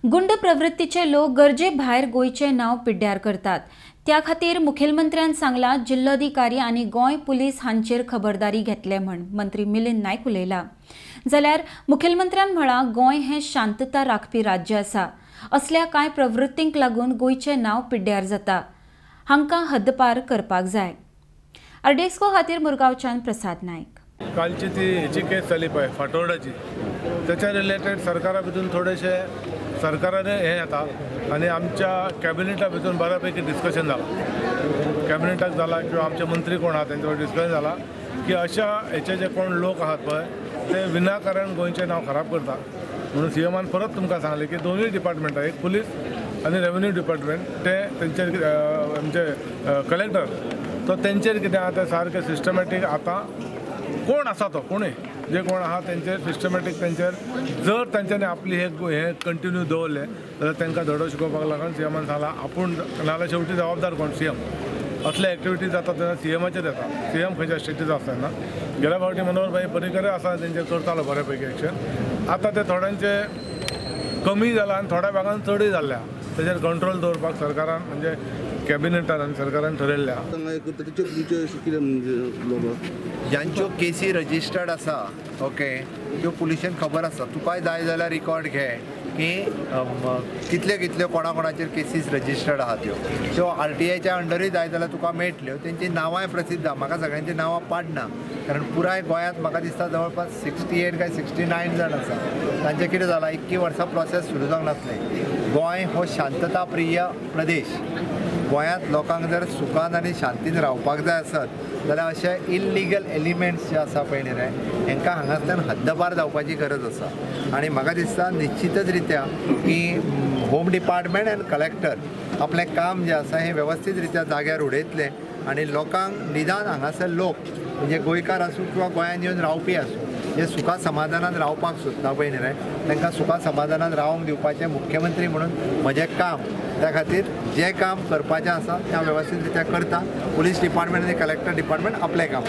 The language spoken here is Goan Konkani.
गुंड प्रवृत्तीचे लोक गरजे भायर गोंयचें नांव पिड्ड्यार करतात. त्या खातीर मुखेलमंत्र्यान सांगलां, जिल्लोधिकारी आनी गोंय पुलीस हांचेर खबरदारी घेतले म्हण मंत्री मिलिंद नायक उलयला. जाल्यार मुखेलमंत्र्यान म्हळां, गोंय हें शांतता राखपी राज्य आसा. असल्या कांय प्रवृत्तींक लागून गोंयचें नांव पिड्ड्यार जाता. हांकां हद्दपार करपाक जाय. आरडीएक्सको खातीर मुरगांवच्यान प्रसाद नायक. कालची ती हेची केस जाली पळय फातोर्डाची, त्याच्या रिलेटेड सरकारा भितून थोडेशे सरकाराने हें येता आनी आमच्या कॅबिनेटा भितून बऱ्यापैकी डिस्कशन जालां. कॅबिनेटाक जाला किंवा आमचे मंत्री कोण आहा तेंच्या डिस्कशन जाला की अशा हेचे जे कोण लोक आहात पळय, ते विनाकारण गोंयचें नांव खराब करता. म्हणून सीएमान परत तुमकां सांगलें की दोनूय डिपार्टमेंटां, एक पुलीस आनी रेवेन्यू डिपार्टमेंट, ते तेंचेर आमचे कलेक्टर तो तेंचेर कितें आहा तें सारकें सिस्टमॅटीक आतां कोण आसा तो कोणूय जे कोण आहा तेंचेर सिस्टमॅटीक तेंचेर जर तेंच्यांनी आपली हे हे कंटिन्यू दवरले जाल्यार तांकां धडो शिकोवपाक लागून सीएमान सांगलां आपूण. नाजाल्यार शेवटी जबाबदार कोण? सीएम. असले एक्टिविटी जाता तेन्ना सीएमाचेर येता. सीएम खंयच्या स्टेटीचो आसता तेन्ना गेल्या फावटी मनोहर भाई पर्रीकरय आसा तेंचेर करतालो बऱ्या पैकी एक्शन. आतां ते थोड्यांचे कमी जाला आनी थोड्या भागान चडूय जाल्ले आहा. तेजेर कंट्रोल दवरपाक सरकारान, म्हणजे कॅबिनेटान आनी सरकारान ठरयल्लें आहा. हांगा एक तेचेर तुमचे कितें म्हणजे बाबा? ज्यांच्यो केसी रजिस्टर्ड आसा, ओके, त्यो पुलिशेन खबर आसा. तुकाय जाय जाल्यार रिकॉर्ड घे की कितल्यो कितल्यो कोणा कोणाचेर केसीस रजिस्टर्ड आहा त्यो. त्यो आरटीआयच्या अंडरूय जाय जाल्यार तुका मेळटल्यो. तेंची नांवांय प्रसिद्ध आहा. म्हाका सगळ्यांची नांवां पाडना, कारण पुराय गोंयांत म्हाका दिसता जवळपास 68 काय 69 जाण आसा. तांचें कितें जालां, इतकीं वर्सां प्रोसेस सुरू जावंक नासलें. गोंय हो शांतता प्रिय प्रदेश. गोंयांत लोकांक जर सुखान आनी शांतीन रावपाक जाय आसत जाल्यार अशे इल्लिगल एलिमेंट्स जे आसा पळय न्ही रे, हांकां हांगासल्यान हद्दपार जावपाची गरज आसा. आनी म्हाका दिसता निश्चितच रित्या की होम डिपार्टमेंट आनी कलेक्टर आपलें काम जें आसा हें वेवस्थीत रित्या जाग्यार उडयतले आनी लोकांक निदान हांगासर लोक, म्हणजे गोंयकार आसूं किंवा गोंयांत येवन रावपी आसूं, जे सुखा समाधानान रावपाक सोदता पळय न्ही रे, तांकां सुखा समाधानान रावंक दिवपाचें मुख्यमंत्री म्हणून म्हजें काम. त्या खातीर जें काम करपाचें आसा तें हांव वेवस्थीत रित्या करता. पुलीस डिपार्टमेंट आनी कलेक्टर डिपार्टमेंट आपलें काम.